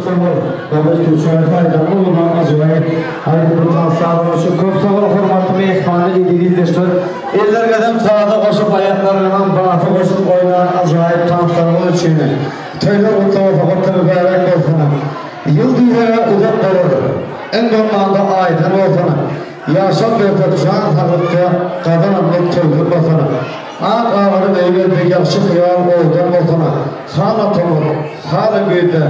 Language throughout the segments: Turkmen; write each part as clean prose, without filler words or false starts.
sag bol. Babaj Türkçäýew aýdan owadan ajaýyp aýdym bir tans üçin köp sag bol hormatly myhmanlar eziz ildeşler. Elleriňizem saza goşup aýaklaryňyzam basa goşup oýnan ajaýyp tanslaryňyz üçin toýlar gutly bolsun gutly mübärek bolsun. Ýyl diýseňä uzak bolar. Iň bolmanda aýdan bolsun. Ýaşap ýörsek jan saglykda gazananymyz toýdan bolsun. Ak agaly öýlerde ýagşy hyýal oýdan bolsana, Hala tomus, hala güýzde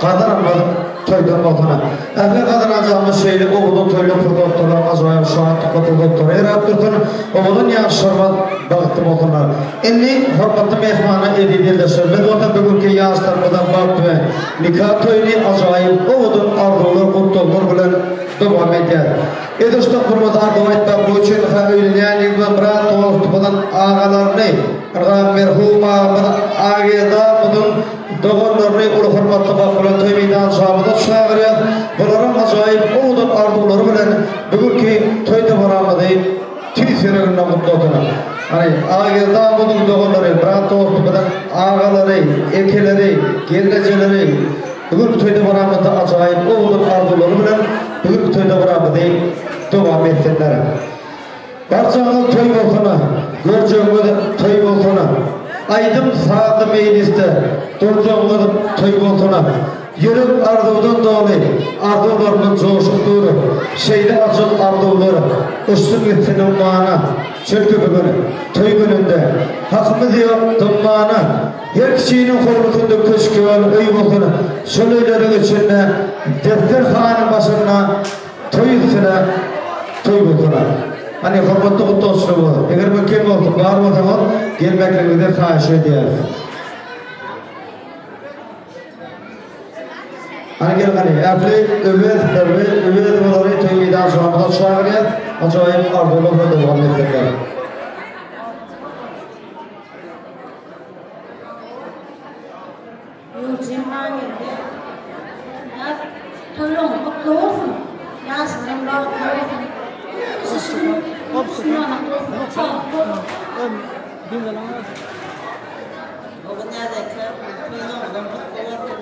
gazananymyz toýdan bolsana. Ähli gazanajagymyz şeýle owadan toýly pursatlara, ajaýyp şatlykly pursatlara ýarap dursun, owadan ýaşlarymyz bagtly bolsunlar. Indi hormatly myhmanlar, eziz ildeşler, biz bolsa bu günki ýaşlarymyzyň bagt we nika toýuny ajaýyp owadan arzuwlar, gutlaglar bilen dowam edýäris. Edil şo bir arzuw aýtmak bu üçin ha öýlenýän ýigdiň brat dostumyzyň agalaryny, ynha merhum agamyz Ageldi agmyzyň doganlaryny uly hormatly bak bilen toý meýdançamyza çagyrýas. Bularyň ajaýyp owadan arzuwlary bilen bu günki toý dabaramyzy tüýs ýüreginden gutlasyn. Hany Ageldi agmyzyň doganlary, brat dostumyzyň agalary, ekeleri, gelnejeleri, Bu günki toý dabaramyzda ajaýyp owadan arzuwlary bilen bu günki toý dabaramyzy dowam etsinler. Barjaňyz toý bolsana, görjegiňiz toý bolsana. Aýdym sazly meýlisde durjagyňyz toý bolsana. Ýürek arzuwdan doly, arzuwlarymyz joşup dur. Şeýle ajap arzuwlar uçsun gitsin ummana. Çünki bu gün toý gününde hakymyz ýok dymmana. Her kişiniň howlusynda köşk ýaly öý bolsun, şol öýleriň içinde desterhanyň başynda toý üstüne toý bolsun. Hany, hormatly gutlagçylarymyz, eger mümkin bolsa, bar bolsaňyz, gelmekligiňizi haýyş edýäris. Hany gel hany, ähli Öwez, Perwi, Öwezowalary toý meýdançamyza çagyrýas, ajaýyp arzuwlar bilen dowam etsinler. Nurjyň Hangeldi. Ýaz toýuň gutly bolsun. Ýaşlaryň bagtly bolsun. Şu şu gün şundan bolsun. Saglyk bolsun. Ogulnyýaz eke, toýuňyzam gutly bolsun.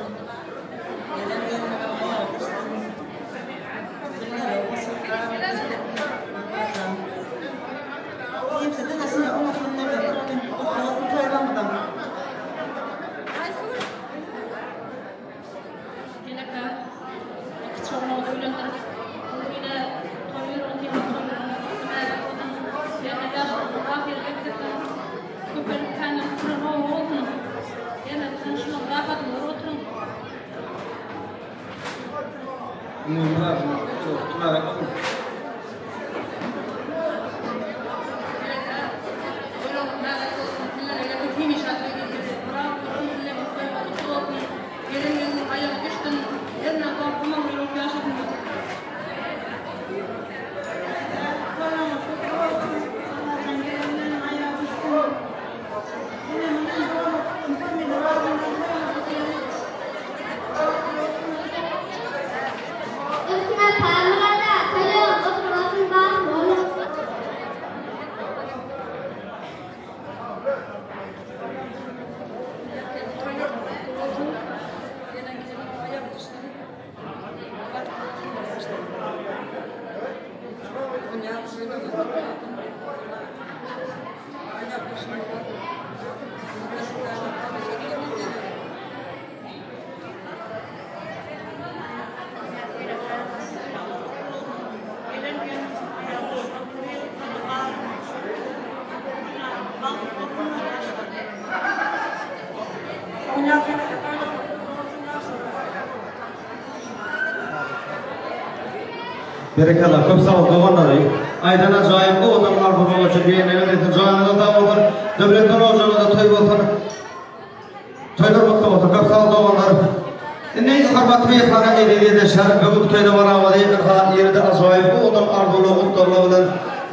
Gelen gelniňem aýagy düşsün. Günlere goşup, Eneke kiçi ogluňyzy öýlendirip, ine toý ýörüň diýip, toý bolsun. Ýene ýaşlygyňyz ahyry getirsin. Köpelip känlip duran oba bolsun. Ýene tynçlygyň, rahatyň görüp oturyň. Üstüne Pamyrada toýuň gutly bolsun bagtly boluň. Berekella köp sag bol doganlary. Aýdan ajaýyp owadan arzuwlar üçin diýenleriňiz etsin janyňyz sag bolsun. Döwletli ojagyňyzda toý bolsun. Toýlar gutly bolsun köp sag doganlar. Indi hormatly myhmana eziz ildeşler bugünki toýda baramyzy ynha ýene-de ajaýyp owadan arzuwlar gutlaglar bilen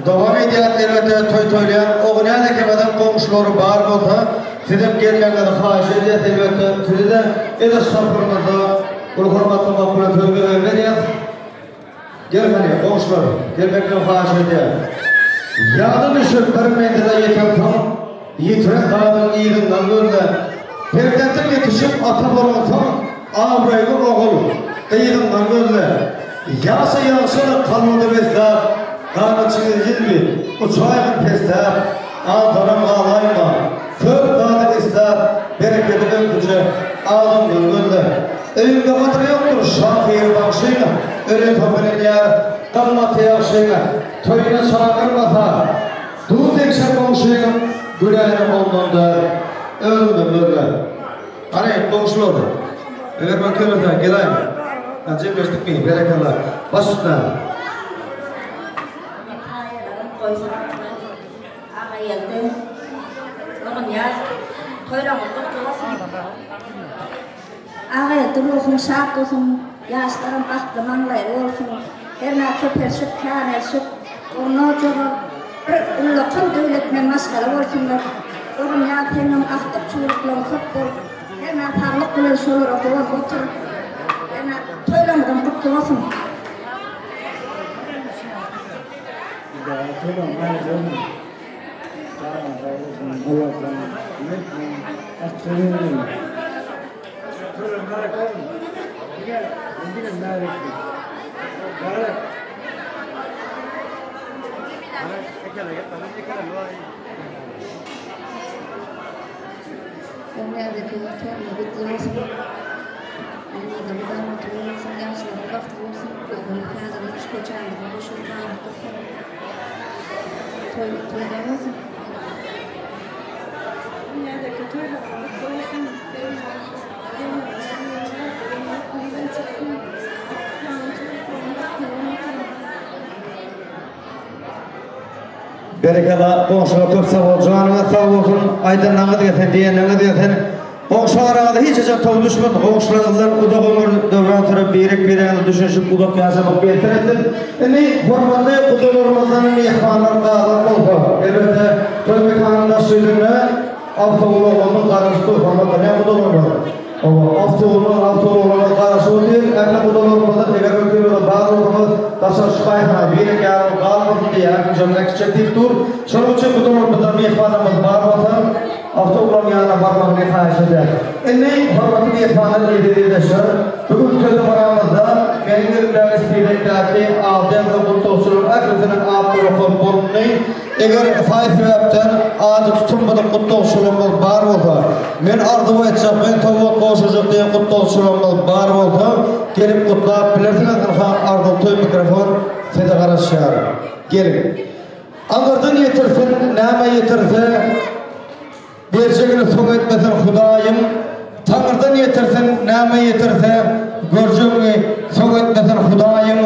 dowam edýär. Elbetde toý toýlaýan Ogulýaz ekemiziň goňşulary bar bolsa sizem gelmegiňizi haýyş edýäs elbetde sizi-de edil sapyrymyzda uly hormat sarpa bilen sözümizi berýäs. Gel hany, goňşular, gelmeklerini haýyş edýän. Ýada düşüp bir menzile ýetensoň, ýitiren zadyň yzyndan gözle. Perzentiň ýetişip ata bolansoň, Abraýly ogul, gyzyňdan gözle. Ýaşa ýagşylyk kalbyňda besläp, Ganatyňy ýelbi, uçaýgyn pesläp, Aldanam galaýma, köp zady isläp, Berekedi öňküje agzyňdan gözle. Öýüňde gadyry ýokdur şahyr bagşyň, Ölensoň bilinýär gymmaty ýagşyň. Toýuna çagyrmasa, duz ekşen goňşyň, Günäni ondan däl, özüňden gözle. Hany, goňşular, eger men kölese, geläýiň. Ha, jemleşdikmi? Berekella. Baş üstüne. Paýalaryň goýsun. Agageldi. Ogulnyýaz, toýlaryňyz gutly bolsun. Agageldi ruhuň şat bolsun, ýaşlaram bagtly maňlaýly bolsun. Hernä köpelşip, känelşip, oglan-ojaga bir ullakan döwletmen maşgala bolsunlar. Ogulnyýaz seňem agtyk-çuwluklaň köp bolup, hernä saglyk bilen şolara guwanyp otur. Hernä toýlaryňyzam gutly bolsun. Öňlerdeki toýuňyz gutly bolsun. Öýüňizde mydama toý bolsun, ýaşlaryň bagtly bolsun. Ogul häzirlik şu köçämiziň goşulyp galyp dursun. Toý toýda bolsun. Dünýädeki toýlaryň gutly bolsun. Çyksyn. Berekella goňşular köp sag bol janyňyz sag bolsun aýdanlaryňyz gelsin diýenleriňiz gelsin goňşy araňyza hiç haçan tow düşmesin goňşularyňyzdan uzak ömür döwran sürüp birek biregiňizi düşünişip uzak ýaşamak miýesser etsin indi hormatly gudalarymyzdan myhmanlar galan bolsa elbetde toý mekanyň daş ýüzünde awtoulagymyz garaşyp dur hormatlanýan gudalarymyz Hawa, awtoulag, awtoulaglara garaşyp otyr. Ähli gudalarymyzdan eger mümkin bolsa bar bolsaňyz daşary çykaýsaňyz, birek ýarym galmasyn diýýär, ähli äkitjek diýip dur. Şonuň üçin gudalarymyzdan myhmanlarymyz bar bolsa, awtoulagyň ýanyna barmagyny haýyş edýäris. Indi, hormatly myhmanlar, eziz ildeşler, bu gün söze baramyzda meniň elimdäki spisekdäki ady ýazylan gutlagçylaryň ählisiniň atlary okalyp bolundy. Eger saý-sebäpden ady tutulmadyk gutlagçylarymyz bar bolsa, men arzuw etjek, men sowgat gowşurjak diýen gutlagçylarymyz bar bolsa, gelip gutlap bilersiňiz, ynha Arzuw toý mikrofon size garaşýar. Geliň. Aňyrdan ýetirsin, näme ýetirse, Berjegini soň etmesin Hudaýym, Taňyrdan ýetirsin, näme ýetirse, Görjegiňi soň etmesin Hudaýym.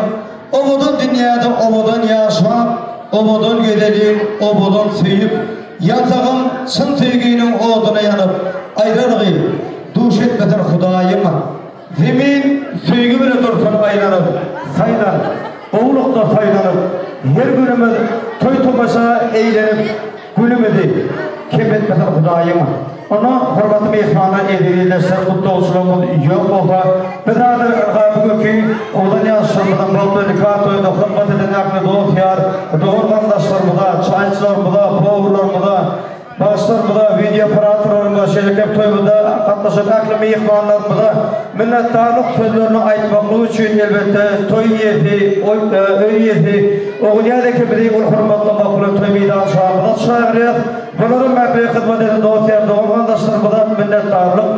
Owadan dünýäde owadan ýaşap, Owadan gezeliň, owadan söýüp, Ýansagam çyn söýginiň oduna ýanyp, Aýralygy duş etmesin Hudaýym. Zemin söýgi bile dursun aýlanyp, Saýlan, gowulykda saýlanyp, Her günümiz toý-tomaşa eýlenip, Günümizi kem etmesin Hudaýym. Onda hormatly myhmanlar, eziz ildeşler, gutlagçylarymyz ýok bolsa, biz häzir ynha bu günki owadan ýaşlarymyzyň bagtly nika toýunda hyzmat eden ähli dost-ýar, dogan-garyndaşlarymyza, çaýçylarymyza, powurlarymyza, Bagşylarymyza, wideo operatorlarymyza, şeýle hem toýumyza gatnaşan ähli myhmanlarymyza minnetdarlyk sözlerini aýtmaklyk üçin elbetde toý eýesi, öý eýesi Ogulýaz ekemizi uly hormatlamak bilen toý meýdançamyza çagyrýas. Bularam ähli hyzmat eden dost-ýar, dogan-garyndaşlarymyza minnetdarlyk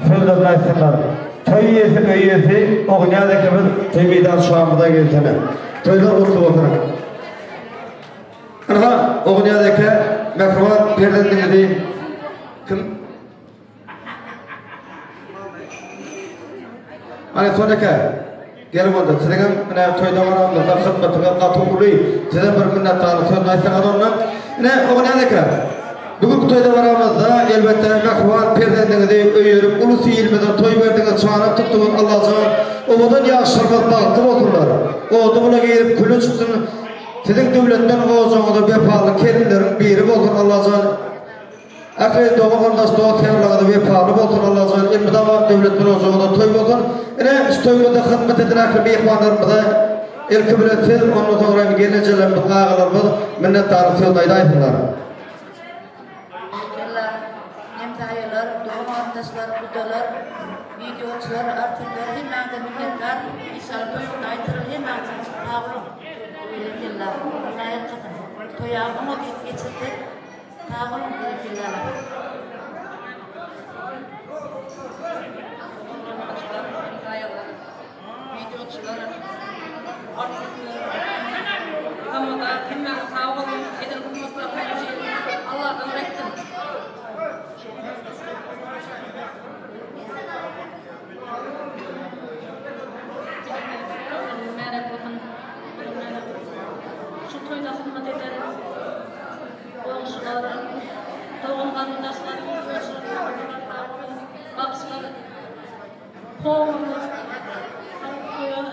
sözlerini aýtsynlar. Toý eýesi, öý eýesi Ogulýaz ekemiz toý meýdançamyza gelsene. Toýlar gutly bolsun! Ynha, Ogulnyýaz eke, mähriban perzendiňizi kim? Ana, Son eke, geliň onda, siziňem ine toýda baramyzda hyzmatyňyz gaty uly, sizem bir minnetdarlyk sözüni aýtsaňyz onda. Ine, Ogulnyýaz eke, bu günki toýda baramyzda, elbetde, mähriban perzendiňizi öýerip, ulus-ilimize toý berdiňiz, çanak tutduňyz, Allajan, owadan ýaşlarymyz bagtly bolsunlar, ody-bula girip, küli çyksyn, Siziň döwletden ojagyňyza wepaly kelinleriň biri bolsun Allajan Ähli dogan garyndaş dost ýarlaryňyza wepaly bolsun Allajan elmydama döwletden ojagyňyza toý bolsun Ine şu toýumyzda hyzmat eden ähli myhmanlarymyza ilki bilen siz ondan soňra hem gelnejelerimiz agalarymyz minnetdarlyk sözüni aýdaýsynlar. Berekella, hemsaýalar, dogan. garyndaşlar, gudalar, wideoçylar, artistler hemmäňize minnetdar. Inşallah toýuňyzy aýtyryn hemmäňiz sag boluň. Berekella. Alla ýalkasyn. Toýa oňat geçirdik. Sag boluň berekella. Wideoçylar, artistler, tamada hemmäňiz sag boluň, eden hyzmatlaryňyz üçin Alladan gaýtsyn. Mübärek bolsun. Şu toýda hyzmat eden goňşular, dogan-garyndaşlar, bagşylar, Powurlar toýa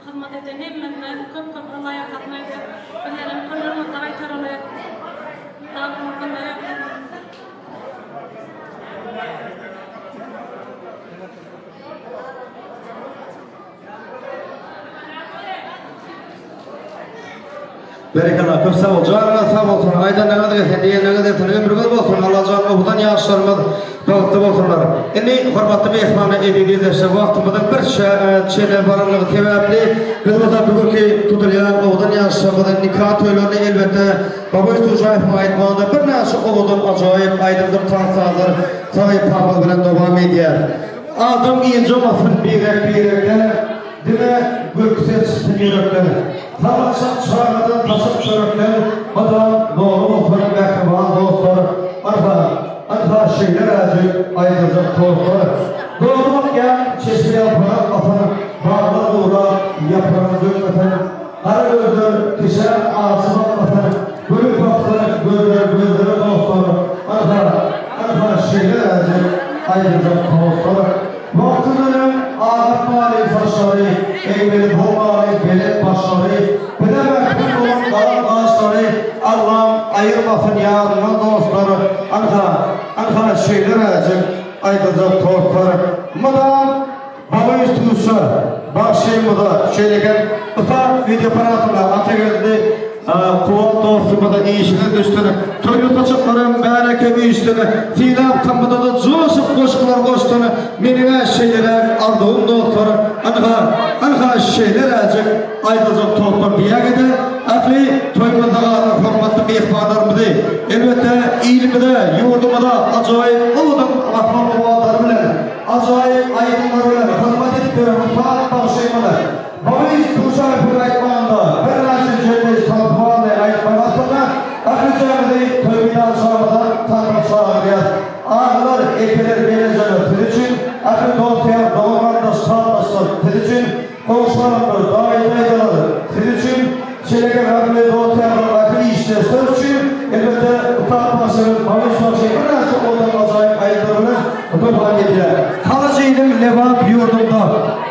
hyzmat eden hemmesine köp köp Alla ýalkasyn aýdýar. Bizlerem toýlarymyzda gaýtaraly. Sag boluň Alla ýalkasyn. Berekella köp sag bol janyňyz sag bolsun aýdanlaryňyz gelsin diýenleriňiz gelsin ömrüňiz bolsun Allajan owadan ýaşlarymyz bagtly bolsunlar. Indi hormatly myhmanlar eziz ildeşler wagtymyzyň bir çene baranlygy sebäpli biz bolsa bu günki tutulýan owadan ýaşlarymyzyň nika toýlaryny elbetde Babaý Tuşaýewiň aýtmagynda birnäçe owadan ajaýyp aýdymdyr tans sazlar sahypamyz bilen dowam edýär. Adam ynjamasyn birek birekden Diňe gülküsi çyksyn ýürekden. Salyçak çagadan taşyp çörekden, Mydam doly bolsun mähriban dostlar. Ynha, ynha şeýle räjik aýdyljak tostlar. Dogry bakýan çeşme ýalpyrak basyn, Baglar gurap, ýapragyn dökmesin. Gara gözler kişä ajy bakmasyn, Gülüp baksyn gözler gözlere dostlar. Ynha, ynha şeýle räjik aýdyljak tostlar. Wagtyndan öň agartmaly saçlary, Egmeli bolmaly belent başlary, Bize mährim bolan gara gaşlary Allam aýyrmasyn ýaryndan dostlar, Ynha, ynha şeýleräjik aýdyljak tostlar. Mydam Babaýew Tuşa bagşymyza şeýle hem ussat wideoapparatynda Atageldi Kuwat dostumyza işiňiz düşsün, toýly saçaklaram märeke üýşsün, Sylap tamada-da joşup goşgular goşsun, meniň-ä şeýleräk arzuwym dostlar, ynha, ynha şeýleräjik aýdyljak tostlar diýäge-de, ähli toýumyzda galan hormatly myhmanlarymyzy, elbetde, ilimize, ýurdumyza ajaýyp owadan rahman owazlary bilen, ajaýyp aýdymlary bilen hyzmat edip beren ussat bagşymyz, Boris Tuşaýewiň aýtmagynda, birnäçe jemleýji talaplarly aýtmagy astynda ählijäňizi toý meýdançamyza tansa çagyrýas. Agalar, ekeler, gelnejeler siz üçin, ähli dost-ýar, dogan-garyndaş, garyndaşlar siz üçin, goňşy-golamlar, daýy-daýzalar siz üçin, şeýle hem ähli dost-ýarlar, ähli işdeşler üçin, elbetde, ussat bagşymyz Boris bagşy birnäçe owadan ajaýyp aýdymlar bilen dowam edýär. Halyjynyň Lebap ýurdunda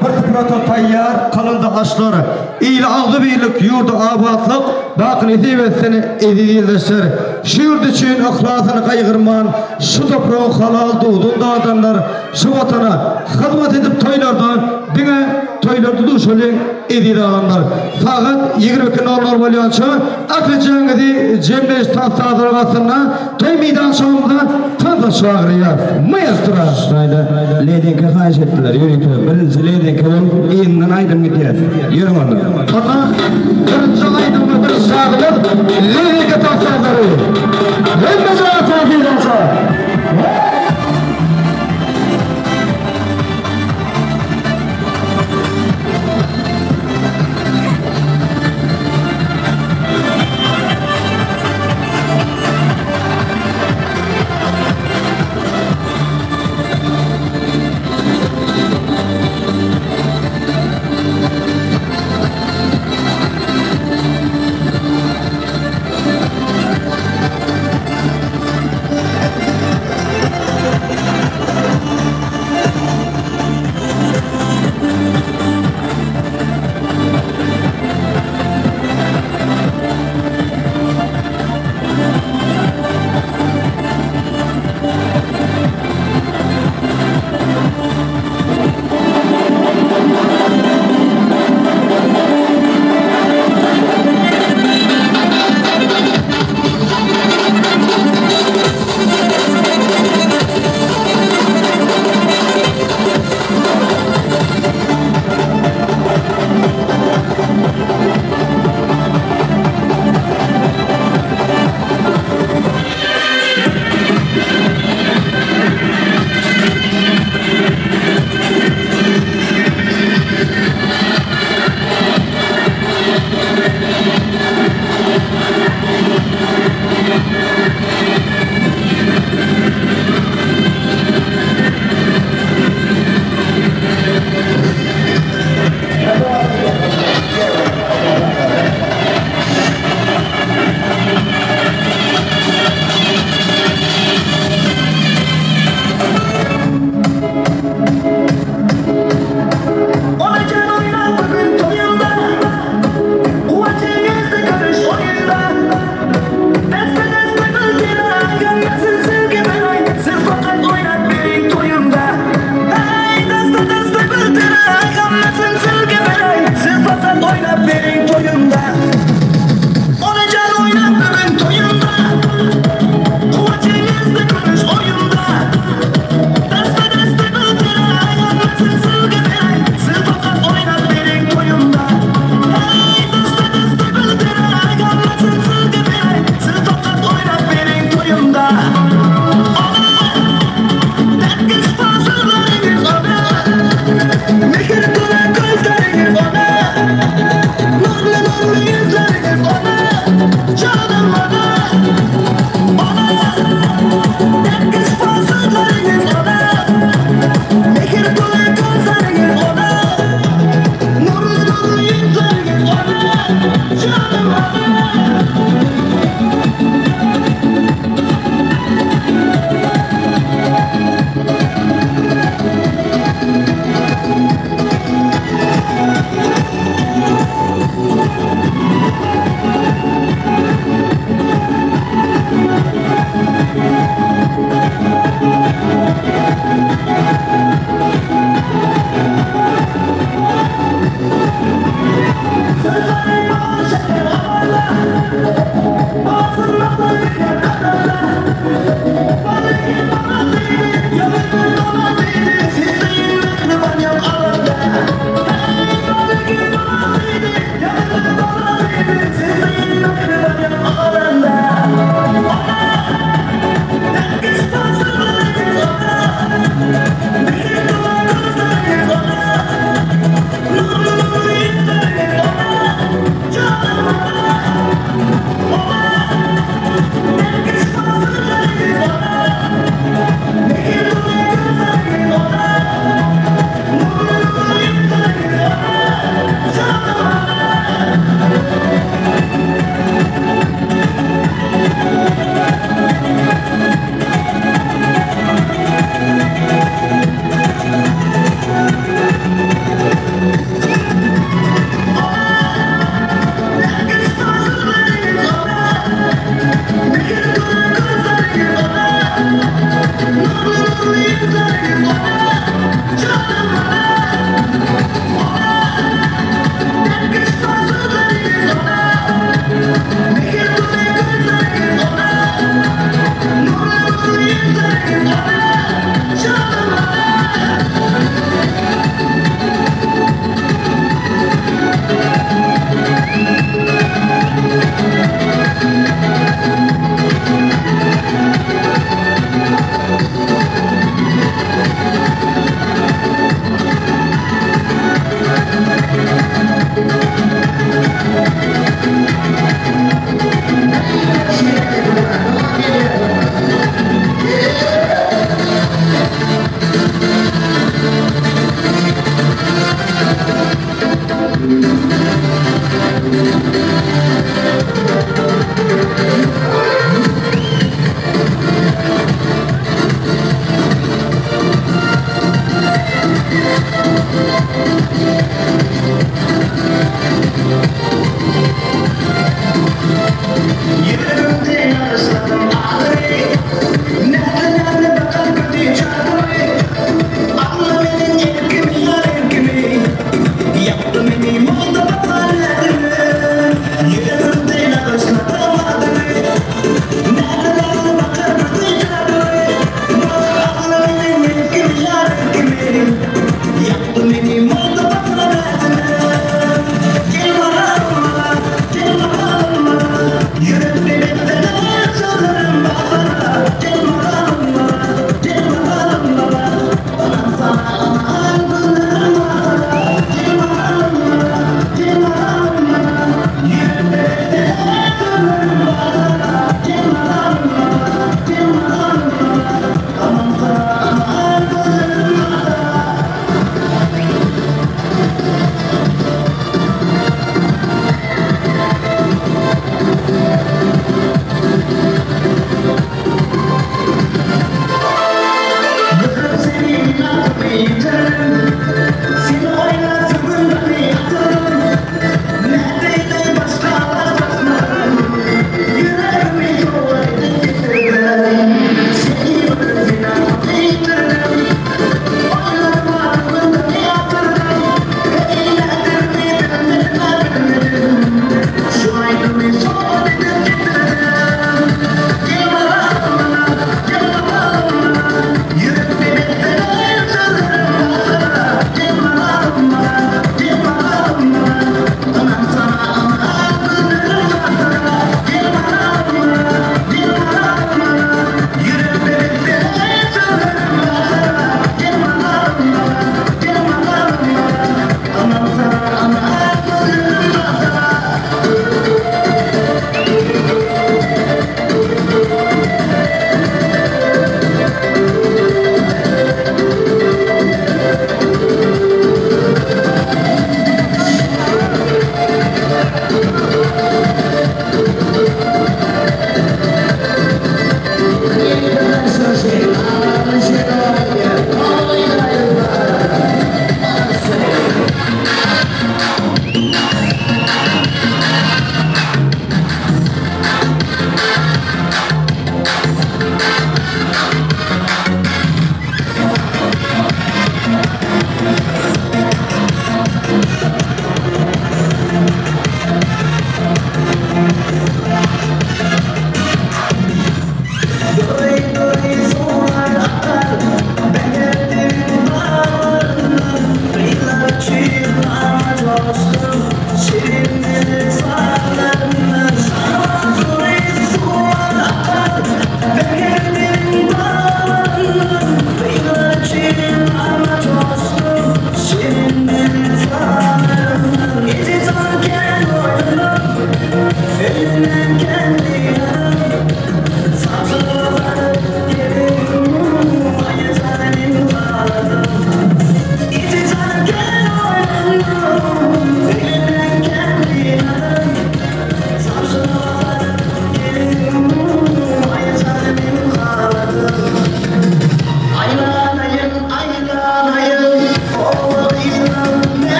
Bir suprata taýýar kylyndy aşlar, Ile agzybirlik, ýurda abatlyk, Baky nesip etsin, eziz ildeşler! Şu ýurt üçin yhlasyny gaýgyrman, Şu topragyň halal duzun dadanlar, Şu Watana hyzmat edip toýlarda, Diňe toýlarda duşalyň, eziz adamlar! Sagat 22 nol nol bolýança, ählijäňizi jemleýiş tans sazlaryň astynda Toý meýdançamyza tansa çagyrýas. Maestro! Şaýda Ledenka haýyş etdiler ýörite birinji Ledenka bolup yzyndan aýdym gidýär. Ýörüň onda. Onda birinji aýdymyň bir sazymyz Ledenka tans sazlary. Hemme jaýa toý meýdança.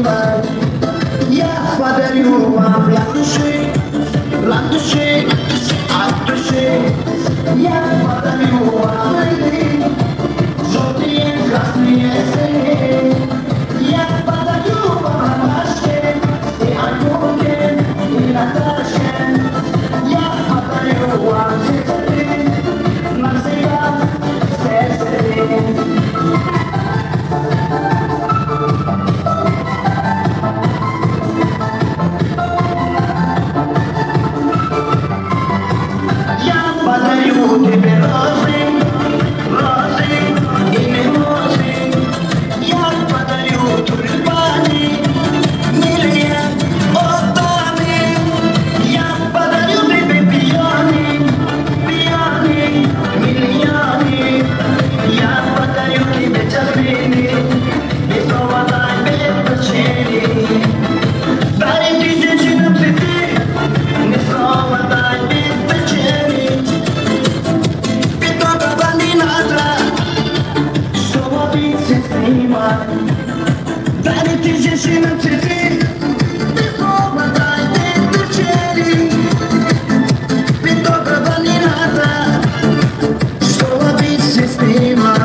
снимать. Я подарю вам ландыши, ландыши от души. Я подарю вам цветы, желтые, красные синие. Я подарю вам ромашки и Анюке, и Наташе. Я подарю вам цветы, навсегда все цветы. Я подарю тебе розы, розы и мимозы. Я подарю тюльпаны, милые отданы. Я подарю тебе пионы, пионы, миллионы. Я подарю тебе жасмины, без повода и без причины. Дарите женщинам цветы, ни слова дай без причины. Ведь не надо, чтобы быть снимать. Дарите женщинам цветы, без повода и без причины. Ведь доброго не надо, чтобы быть снимать.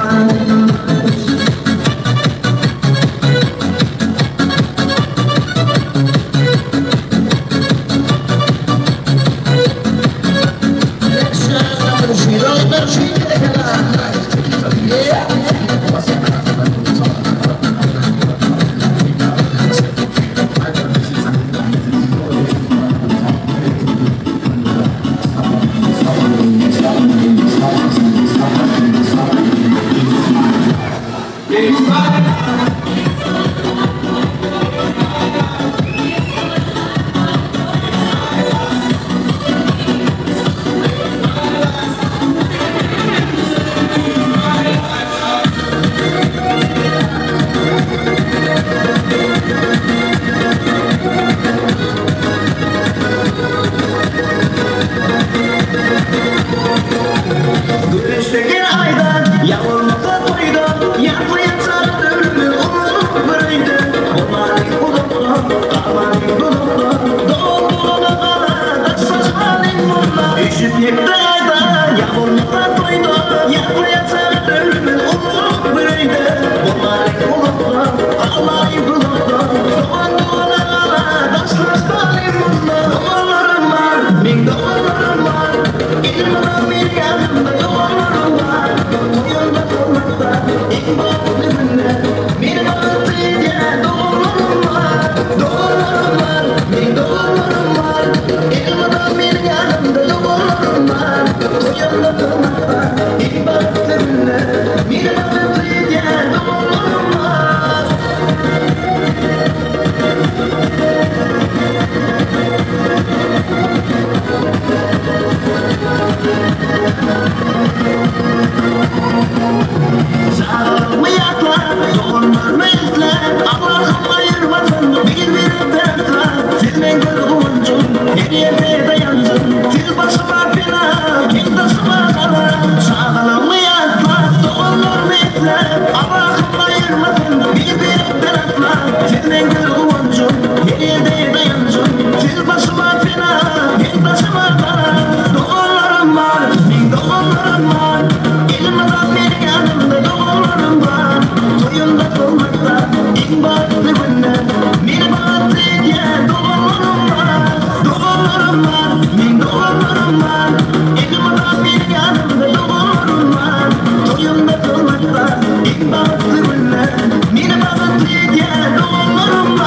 Güneşteki ayda, yağmurda toyda, yapmaya çarptırdı, olur biriydi. Olmadı bulutlu, kalmadı bulutlu, doğduğunu kala, saçmalın bunlar. Üşütüp de ayda, yağmurda toyda, yapmaya çarptırdı, olur biriydi. Olmadı bulutlu, kalmadı bulutlu, doğduğunu kala, saçmalın bunlar. Doğrularım var, min doğrularım var, ilmim bir yanımda doğrularım var. Toyunda toyunda, en bahtlı günler, bir bahtlı diye doğrularım var. Doğrularım var, min doğrularım var, ilmim bir yanımda doğrularım var. Toyunda toyunda, en bahtlı günler, bir bahtlı diye doğrularım var. Sağlıklı yatlar, doğrularını izle, Allah'ım ayırmasın bir dertle. Senin görgüncün, her yerde dayansın, Sil başıma bela, gel taşıma kala. Sağlıklı yatlar, doğrularını izle, Allah'ım ayırmasın bir dertle. Senin görgüncün, her yerde dayansın, Sil başıma bela, gel taşıma kala. Doğrularım var, min doğrularım var, Elmadan bir yanımda doğrularım var. Toyunda tolmakta, en bahtlı günler, bir bahtlı diye doğrularım var. Doğrularım var, min doğrularım var, Elmadan bir yanımda doğrularım var. Toyunda tolmakta, en bahtlı günler, bir bahtlı diye doğrularım var.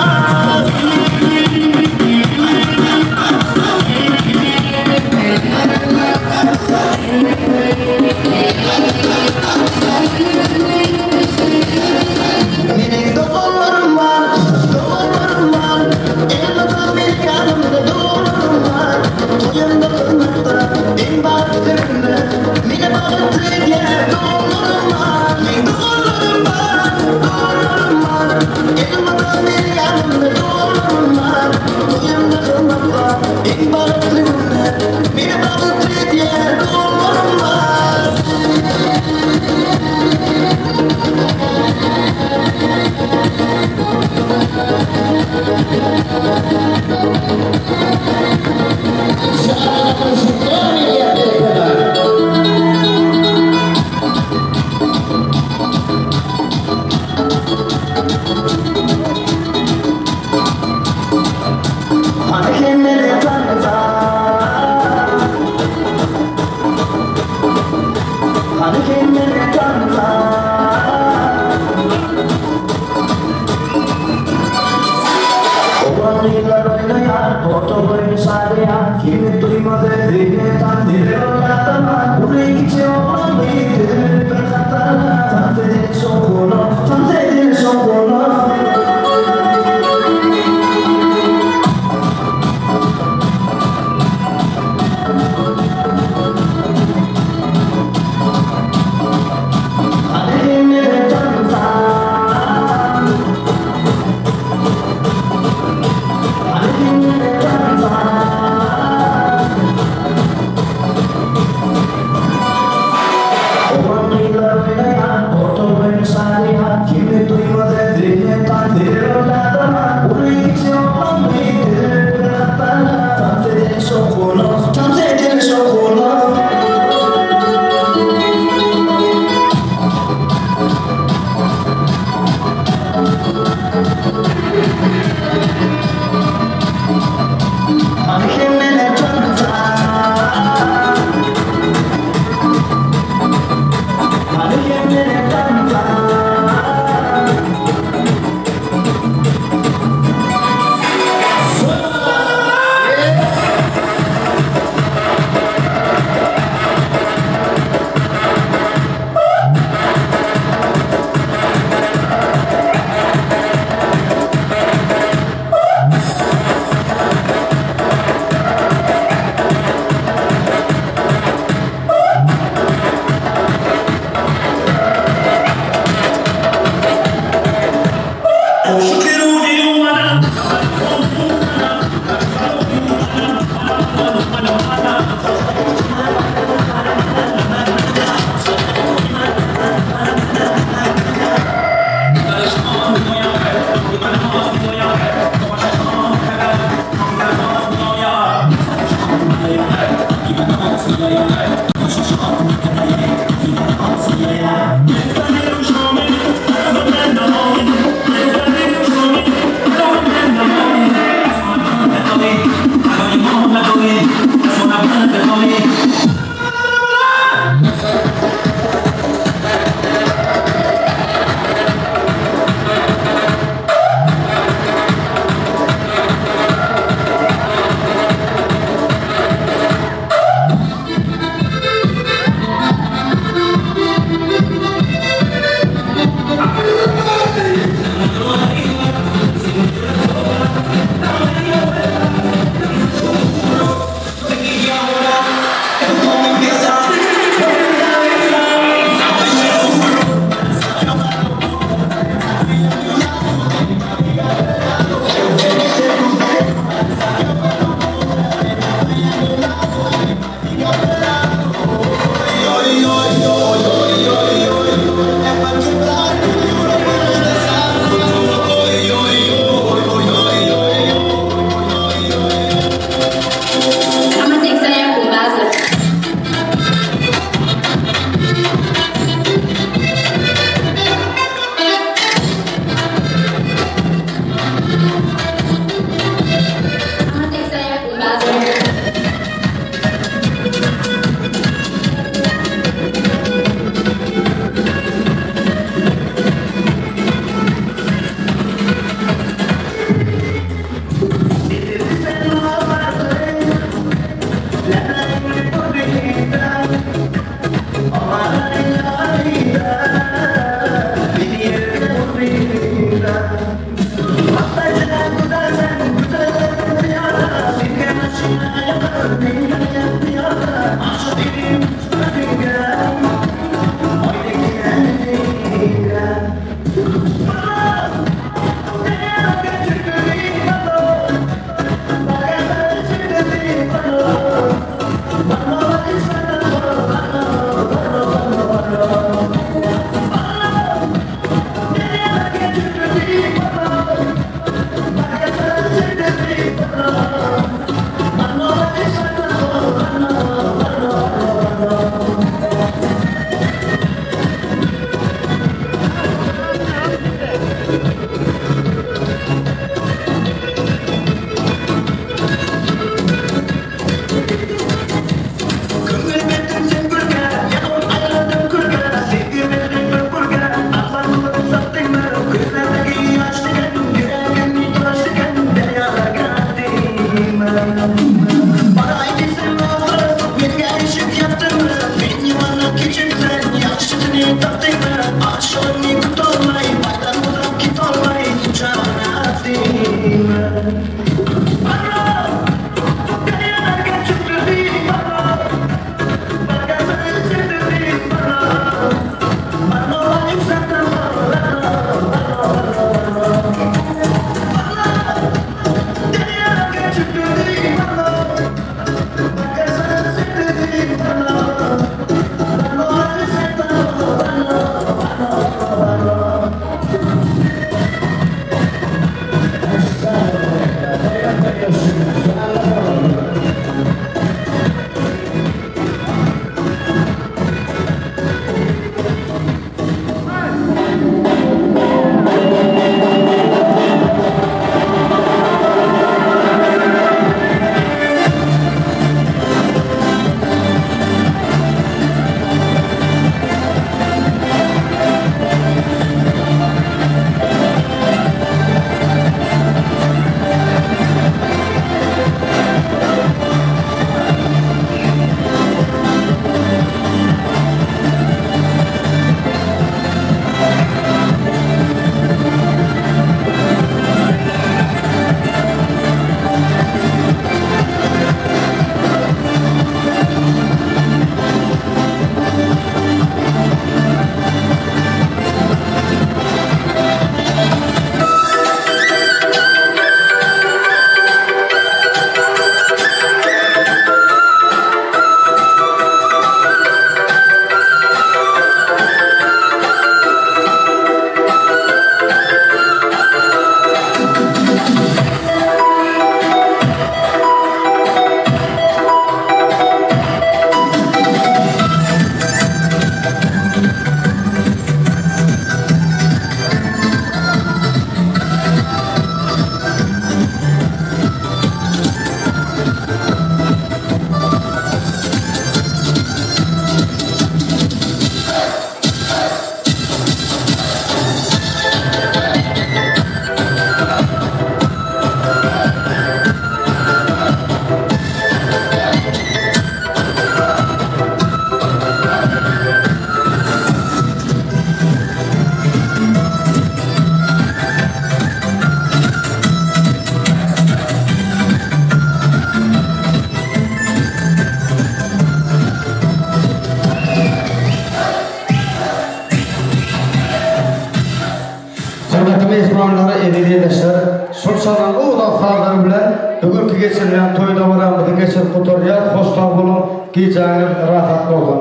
Hormatly myhmanlar, eziz ildeşler, şol çalan owadan sazlar bilen bu günki geçirilýän toý dabaramyzy geçirip gutarýas. Hoş sag boluň, gijäňiz rahat bolsun!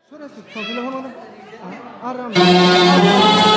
Şurası, telefon aram.